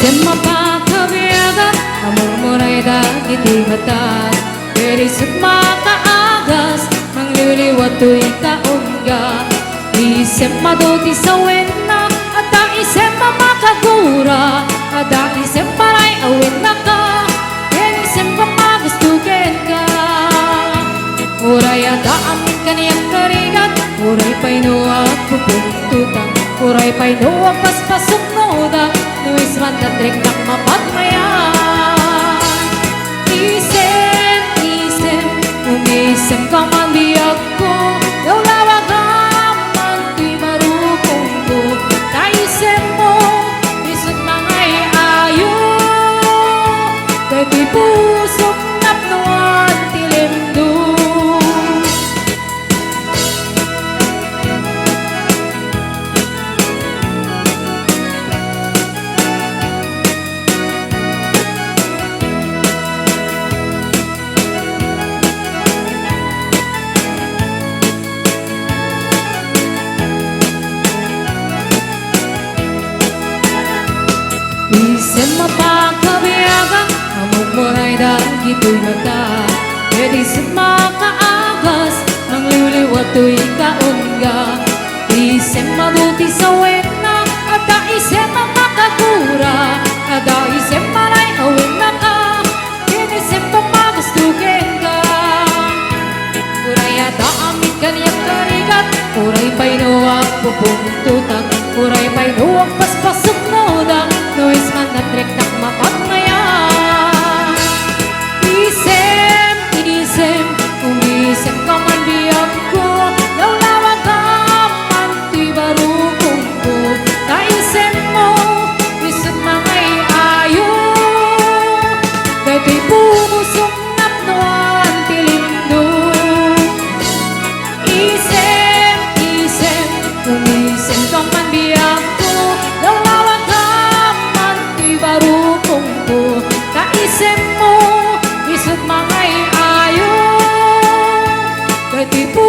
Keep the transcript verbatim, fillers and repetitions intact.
Isem a pakabiagan a murmuray dagiti matat, ket isem makaagas, mangliliwat toy kaungga. Isem adu ti sawenna, adda isem a makagura, adda isem paray-awinnaka, ken isem a magusto kenka. Uray adda amin kaniak nga rigat, uray pay no agpupungtotak, uray pay no agpaspasuknodak, no isem a natreknak mapagmayat. Isem, isem, umisemka man biagko, lawlawagam man toy barukongko, ta isemmo, isut mangay-ayo, dagiti pusok napnoan ti limdum. Isem a pakabiagan a murmuray dagitoy mata, ket isem makaagas, mangliwliwat toy kaungga. Isem adu ti sawenna, adda isem a makagura, adda isem paray-awinnaka, ken isem a magusto kenka. Uray adda amin kaniak nga rigat, uray pay no agpupungtotak, uray pay no agpaspasuknodak, no isem a natreknak mapagmayat. Isem, isem, umisemka man biagko, lawlawagam man toy barukongko, ta isemmo, isut mangay-ayo, dagitoy pusok napnoan ti limdum. Isem, isem, umisemka man biagko, lawlawagam man toy barukongko, ta isemmo, isut mangay-ayo, dagitoy